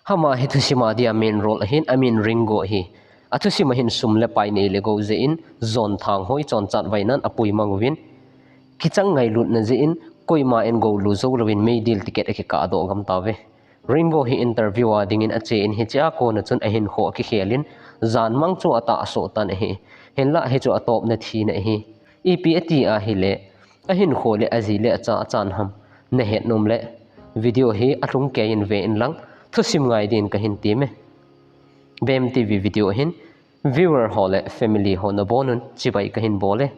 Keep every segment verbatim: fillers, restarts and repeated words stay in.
Hama hi thusim a dia main role ahin, amin Ringo ahi. Athusim a hin sum le pai nei le gou jeh in, John Thanghoi chonchat vainan apui mang uvin. Kichang ngailutna jeh in, koima in gou lu jou louvin meidil ticket akikah doh gam tauve. Ringo hi interview a dingin ache in, hichea kona chun ahinkho akikhel in, jan mang chu atahsoh tan ahi. Hinlah hichu atopna thina ahi. Ipi ati ahile, ahinkho le aji le acha achan ham nahet nom le, video hi alhung kei in ve in lang, thusim ngai din kahin time. BEM TV video hin viewer ho le family ho nabonun chibai kahin bol e.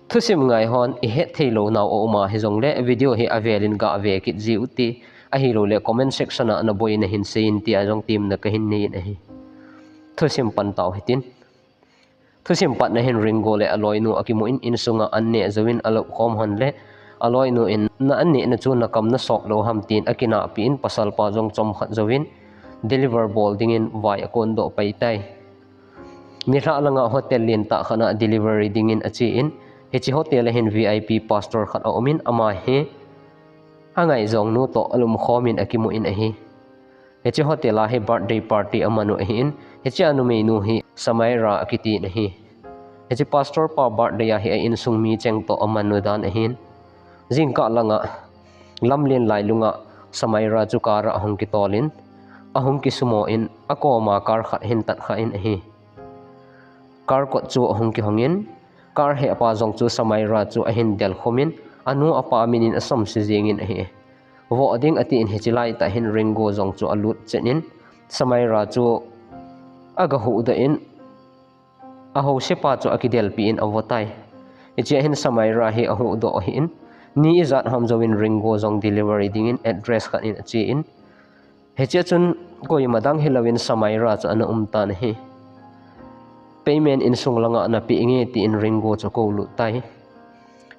Thusim ngai hon ihet thei lou nau aum a hijongle, video hi avel in gah ve kit jiu ti, ahilouleh comment section a naboi nahin sei in tia jong temna kahin nei in ahi. Thusim pan tau hitin. Thusim patna hin Ringo le aloinu akimu in, insunga an neh jouvin alou khom hon le, aloinu in, na an nehna chu nakam nasop lou ham tin akinahpi in, pasalpa jong chomkhat jouvin deliver bol dingin vai akon doh pai tai. Nilhah langa hotel lentah khat a delivery dingin ache in, hiche hotel a hin VIP pastor khat aum in, ama hi angaijong nu toh alum khom in akimu in ahi. Hiche hotel a hi birthday party aman u ahin, hiche a numeinu hi Samaira akitin ahi. Hiche pastor pa birthday a hi a insung mi cheng toh aman u dan ahin. Jingkah langa lamlen lailunga Samaira chu car a ahung kitol in, ahung kisumo in, akoma car khat ahin tatkha in ahi. Car kot chu ahung kihong in, car hehpa jong chu Samaira chu ahin delkhum in, anu apa min in asamse jeng in ahi. Voh ding atin hiche laitah hin Ringo jong chu alut chen in, Samaira chu agahuhdoh in, ahousepa chu akidelpi in avoh tai. Hichea hin Samaira hi ahuhdoh ahin, ni ijat ham jouvin Ringo jong delivery dingin address khat in ache in, hichea chun koima dang hilouvin Samaira chu ana um tan ahi. Payment insung langa napeh inge tin Ringo chu akoulut tai.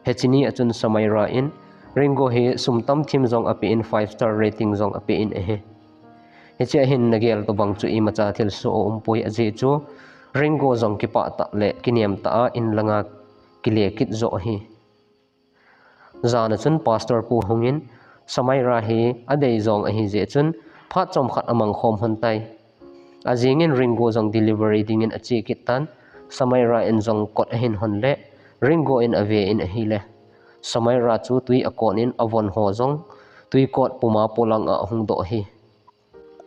Hiche ni a chun Samaira in Ringo hi sum tamthim jong apeh in, five star rating jong apeh in ahi. Hichea hin nagel tobang chu imacha thilsoh aumpoi, ajeh chu Ringo jong kipah tah le kinem tah a in langa kile kit joh ahi. Jan a chun pastor pu hungin, Samaira hi adei jong ahi jeh chun phat chomkhat amang khom hon tai. Ajingin Ringo jong delivery dingin ache kit tan, Samaira in jong kot ahin hon le, Ringo in ave in ahile, Samaira chu tui akon in avon ho jong tui kot puma polang a ahung doh ahi.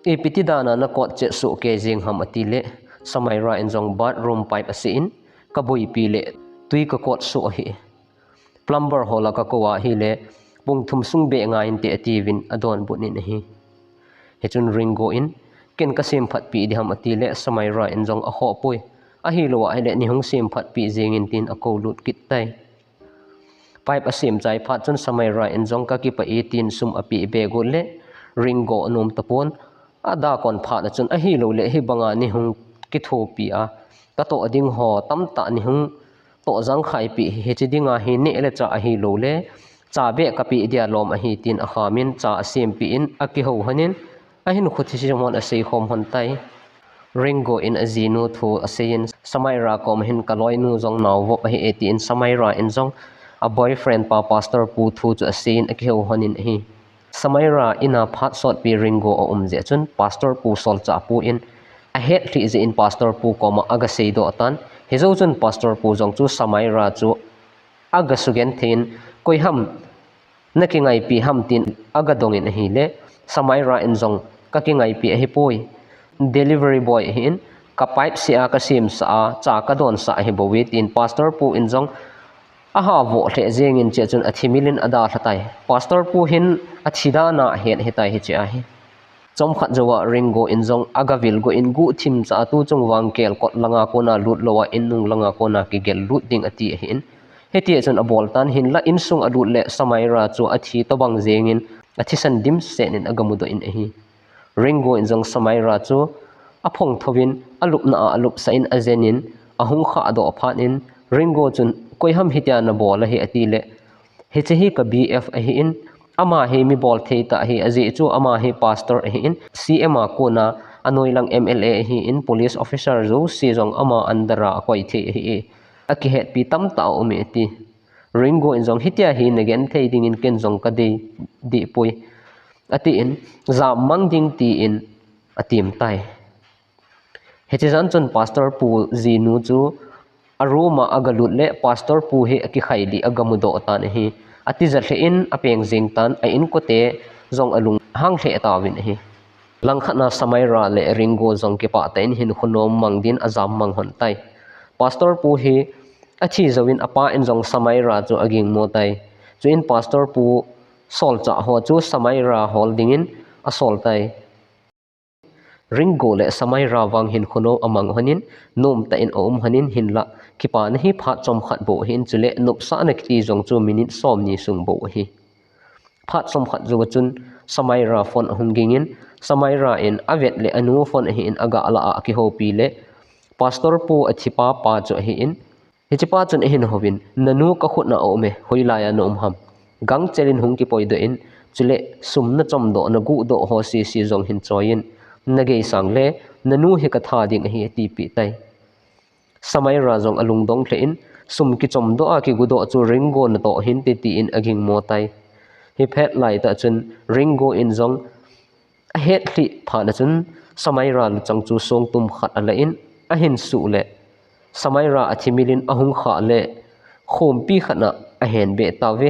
Ipi ti dan a nakot chet soh kei jeng ham atile, Samaira in jong bathroom pipe ase in, kaboipi le tui kakot soh ahi. Plumber ho la kakou ahile, pung thum sung beh ngai inte atiuvin adonbut in ahi. Hichun Ringo in, ken kasemphatpi ding ham atile, Samaira in jong akhoh poi. Ahilou ahile, neihung semphatpi jeng in tin akoulut kit tai. Pipe asemchai phat chun Samaira in jong kakipah e tin sum apeh be got le, Ringo anom tapon. Adakon phat a chun ahilou le hibanga neihung kithopi a katoh ding ho tamtah neihung toh jangkhaipi hiche dinga hi neh le chah ahilou le, cha beh kapeh dia lom ahi tin akhamin cha asempeh in akihou hon in, ahinkho thusim hon asei khom hon tai. Ringo in ajinu thu asei in, Samaira koma hin kaloinu jong naovop ahi e tin Samaira in jong aboyfriend pa pastor pu thu chu asei in akihou hon in ahi. Samaira in a phat sotpi Ringo aum jeh chun pastor pu solchah pu in ahet lhih jeh in pastor pu koma agaseidoh tan. Hijou chun pastor pu jong chu Samaira chu agasugenthei in, koiham nakingaipi ham tin agadong in ahile, Samaira in jong kakingaipi ahipoi. Delivery boy ahin, ka pipe se a kasemsah a, cha kadonsah ahibouve tin pastor pu in jong ahavoh lheh jeng in chea chun athimil in adalha tai. Pastor pu hin athi dan a ahet ahitai hichea hi. Chomkhat jouva Ringo in jong agavil got in guhthim cha a tuchung vang kelkot langa kona lut louva innung langa kona kigel lut ding ati ahin. Hitia chun abol tan hinla insung alut le Samaira chu athi tobang jeng in athisan dimset in agamudoh in ahi. Ringo in jong Samaira chu aphong thouvin alupna a alupsah in ajen in ahung khahdoh phat in Ringo chun koiham hitia nabol ahi atile hiche hi ka BF ahin ama hi mi bolthei tah ahi ajeh chu ama hi pastor ahin CM a kona anoilang MLA ahin police officer jouse jong ama under a akoi thei ahi akihetpi tamtah aume ati. Ringo in jong hitia hi nagenthei dingin ken jong kadei dehpoi. atin, jam mang ding tin atim tai. Hiche jan chun Pastor Pu jinu chu a room a aga lut le Pastor Pu hi akikhai ding aga mudoh tan ahi. Atija lheh in apeng jeng tan, a inkote jong alunghang lheh tauvin ahi. Langkhat na Samaira le Ringo jong kipah tah in hinkho nom mang din ajam mang lhon tai. Pastor Pu hi athi jouvin apa in jong Samaira chu agingmo tai. Chuin Pastor Pu solchah ho chu Samaira hol dingin asol tai. Ringo le Samaira vang hinkho nom amang lhonin, nom tah in aum lhonin, hinlah kipana hi phat chomkhat bou ahin, chule nopsahna kiti jong chu minute somni sung bou ahi. Phat chomkhat jou a chun Samaira phone ahung gingin, Samaira in avet le anu phone ahin aga la a akihoupi le Pastor Pu athipa pa chu ahin, hichepa chun ahin houvin, "Nanu kakhut na aume, hoilai a naum ham? Gangchel in hung kipoidoh in, chule sum nachomdoh naguhdoh ho sese jong hin choiyin, nagei sang le nanu hi katha ding ahi," atipeh tai. Samaira jong alungdong lheh in, "Sum kichomdoh a kiguhdoh chu Ringo natoh hinte," tin agingmo tai. Hiphet laitah chun Ringo in jong ahet lhih phat a chun Samaira luchang chu songtum khat ala in ahin suh le Samaira athimil in ahung khah le khompi khat a ahenbeh tauve.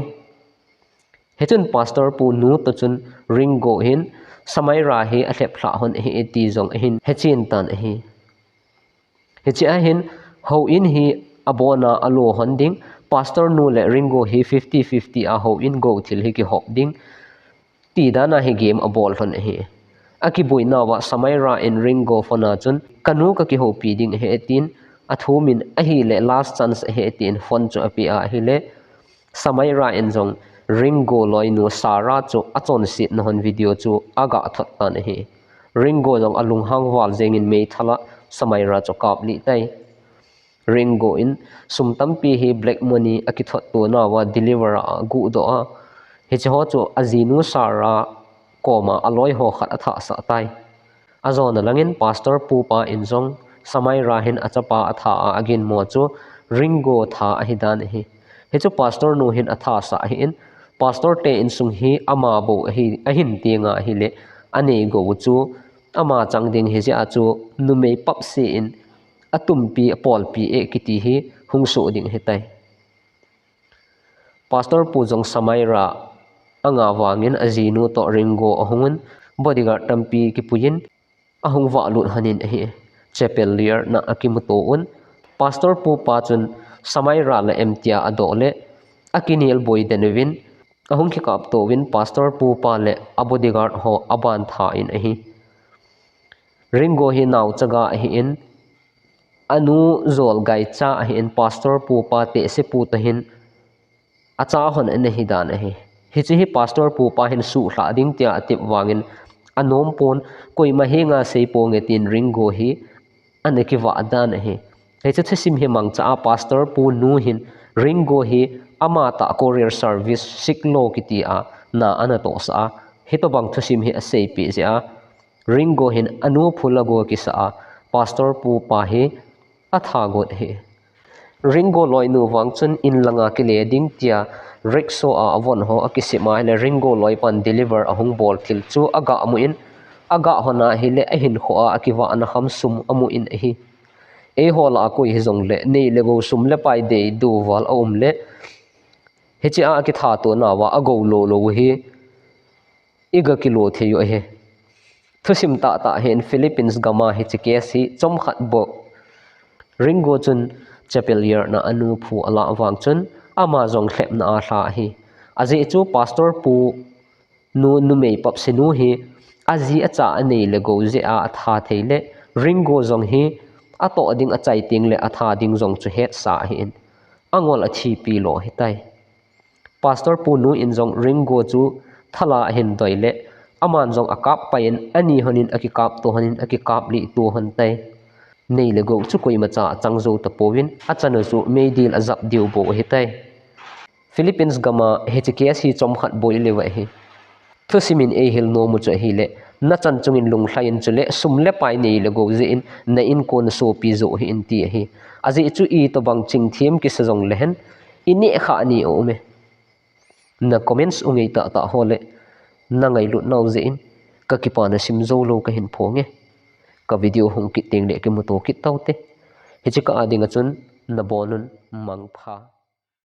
Hichun Pastor Pu nu toh chun Ringo hin Samaira hi alhep lhah lhon ahi ti jong ahin hechen tan ahi. Hiche ahin houin hi abona alo lhon ding, Pastor nu le Ringo hi fifty fifty a houin gou thil hi kihop ding, ti dan a hi game abol lhon ahi. Akiboina uva Samaira in Ringo phone a chun, "Kanu kakihoupi ding ahi," tin athumin ahile last chance ahi tin phone chu apeh a ahile Samaira in jong Ringo loinu Sarah chu achonsetna lhon video chu aga thot tan ahi. Ringo jong alunghang val jengin meithal a Samaira chu akaplih tai. Ringo in sum tampi hi black money akithot tona uva deliver a aguhdoh a, hiche ho chu ajinu Sarah koma aloi ho khat athahsah tai. Ajona langin Pastor Pu pa in jong Samaira hin achapa atha a aginmo chu Ringo tha ahi dan ahi. Hichu Pastor nu hin athahsah ahin, Pastor te insung hi ama bou ahi, ahin tenga ahile, anei gou chu ama chang ding hijeh a chu numei papse in atumpi, apolpi e kiti hi hung soh ding ahitai. Pastor Pu jong Samaira anga vangin ajinu toh Ringo ahungun bodyguard tampi kipuiyin ahung vahlut lhonin ahi. Chapel liar na akimuto un. Pastor Pu pa chun Samaira la em tia adoh le akinel boi den uvin ahung kikapto uvin Pastor Pu pa le abodyguard ho aban tha in ahi. Ringo hi naochaga ahin, anu jol gaicha ahin, Pastor Pu pa tehse pu toh hin acha lhon ana hi dan ahi. Hiche hi Pastor Pu pa hin suhlhah ding tia atep vangin anom pon, koima henga seiponge tin Ringo hi ana kivah dan ahi. Hiche thusim hi mangcha a Pastor Pu nu hin Ringo hi ama tah courier service siklo kiti a na ana tohsah a, hitobang thusim hi aseipeh jeh a Ringo hin anu phulago kisah a, Pastor Pu pa hi atha got ahi. Ringo loinu vang chun in langa kile ding tia rickshaw a avon ho akisem a ahile Ringo loipan deliver ahung bol thil chu aga mu in, aga lhon a ahile ahinkho a akivahna kham sum amu in ahi. Eiho lah a koi hijongle nei le gou sum le pai deidu val aum le hiche a akitha tona uva agou lou lou hi iga kilo thei u ahi. Thusim tahtah hin Philippines gam a hiche case hi chomkhat bou. Ringo chun chapel liar na anu phu alah vang chun ama jong lhepna alha ahi. Ajeh chu Pastor Pu nu numei papse nu hi aji acha anei le gou jeh a atha thei le Ringo jong hi atoh ding achai teng le atha ding jong chu hetsa ahin angol athipi lou ahitai. Pastor Pu nu in jong Ringo chu thala ahin doi le, aman jong akap pai in, ani lhon in akikap to lhon in akikap lih to lhon tai. Nei le gou chu koimacha achang jou tapouvin, achanu chu meidil ajap diu bou ahitai. Philippines gam a hiche case hi chomkhat boi leu ahi. Thusim in eihil nom u chu ahile, nachan chungin lunglhai in chule sum le pai nei le gou jeh in na inko nasopi jou hih in ti ahi. Ajeh chu itobang chingthem kisa jongle hen, ineh khah ni aume. Na comments u ngei tahtah ho le na ngailut nau jeh in ka kipana sim jou lou ka hin phong e. Ka video hung kit teng le kimuto kit taute. Hiche ka a dinga chun nabonun mangpha.